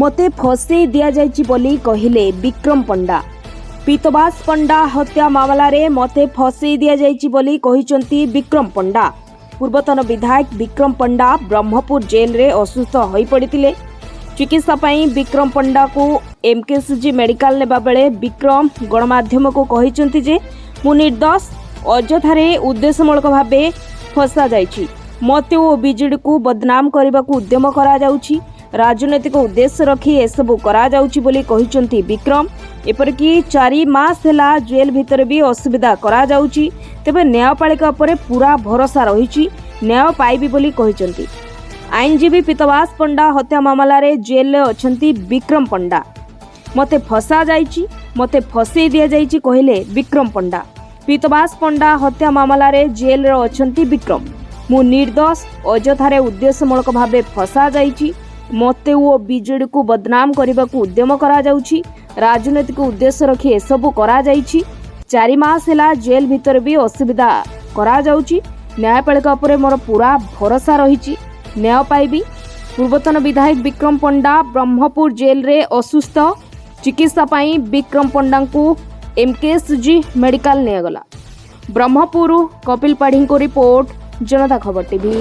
ମୋତେ ଫସେଇ ଦିଆଯାଇଛି ବୋଲି କହିଲେ ବିକ୍ରମ ପଣ୍ଡା। ପୀତବାସ ପଣ୍ଡା ହତ୍ୟା ମାମଲାରେ ମୋତେ ଫସେଇ ଦିଆଯାଇଛି ବୋଲି କହିଛନ୍ତି ବିକ୍ରମ ପଣ୍ଡା। ପୂର୍ବତନ ବିଧାୟକ ବିକ୍ରମ ପଣ୍ଡା ବ୍ରହ୍ମପୁର ଜେଲରେ ଅସୁସ୍ଥ ହୋଇପଡ଼ିଥିଲେ। ଚିକିତ୍ସା ପାଇଁ ବିକ୍ରମ ପଣ୍ଡାକୁ ଏମ୍କେସିଜି ମେଡିକାଲ ନେବାବେଳେ ବିକ୍ରମ ଗଣମାଧ୍ୟମକୁ କହିଛନ୍ତି ଯେ ମୁଁ ନିର୍ଦ୍ଦୋଷ, ଅଯଥାରେ ଉଦ୍ଦେଶ୍ୟମୂଳକ ଭାବେ ଫସାଯାଇଛି। ମୋତେ ଓ ବିଜେଡିକୁ ବଦନାମ କରିବାକୁ ଉଦ୍ୟମ କରାଯାଉଛି। ରାଜନୈତିକ ଉଦ୍ଦେଶ୍ୟ ରଖି ଏସବୁ କରାଯାଉଛି ବୋଲି କହିଛନ୍ତି ବିକ୍ରମ। ଏପରିକି 4 ମାସ ହେଲା ଜେଲ୍ ଭିତରେ ବି ଅସୁବିଧା କରାଯାଉଛି। ତେବେ ନ୍ୟାୟପାଳିକା ଉପରେ ପୂରା ଭରସା ରହିଛି, ନ୍ୟାୟ ପାଇବି ବୋଲି କହିଛନ୍ତି। ଆଇନଜୀବୀ ପୀତବାସ ପଣ୍ଡା ହତ୍ୟା ମାମଲାରେ ଜେଲ୍ରେ ଅଛନ୍ତି ବିକ୍ରମ ପଣ୍ଡା। ମୋତେ ଫସା ଯାଇଛି, ମୋତେ ଫସେଇ ଦିଆଯାଇଛି, କହିଲେ ବିକ୍ରମ ପଣ୍ଡା। ପୀତବାସ ପଣ୍ଡା ହତ୍ୟା ମାମଲାରେ ଜେଲ୍ରେ ଅଛନ୍ତି ବିକ୍ରମ। ମୁଁ ନିର୍ଦ୍ଦୋଷ, ଅଯଥାରେ ଉଦ୍ଦେଶ୍ୟମୂଳକ ଭାବେ ଫସା ଯାଇଛି। ମୋତେ ଓ ବିଜେଡିକୁ ବଦନାମ କରିବାକୁ ଉଦ୍ୟମ କରାଯାଉଛି। ରାଜନୈତିକ ଉଦ୍ଦେଶ୍ୟ ରଖି ଏସବୁ କରାଯାଇଛି। 4 ମାସ ହେଲା ଜେଲ୍ ଭିତରେ ବି ଅସୁବିଧା କରାଯାଉଛି। ନ୍ୟାୟପାଳିକା ଉପରେ ମୋର ପୂରା ଭରସା ରହିଛି, ନ୍ୟାୟ ପାଇବି। ପୂର୍ବତନ ବିଧାୟକ ବିକ୍ରମ ପଣ୍ଡା ବ୍ରହ୍ମପୁର ଜେଲ୍ରେ ଅସୁସ୍ଥ। ଚିକିତ୍ସା ପାଇଁ ବିକ୍ରମ ପଣ୍ଡାଙ୍କୁ ଏମ୍କେଏସ୍ଜି ମେଡିକାଲ ନିଆଗଲା। ବ୍ରହ୍ମପୁରରୁ କପିଲ ପାଢ଼ୀଙ୍କ ରିପୋର୍ଟ, ଜନତା ଖବର ଟିଭି।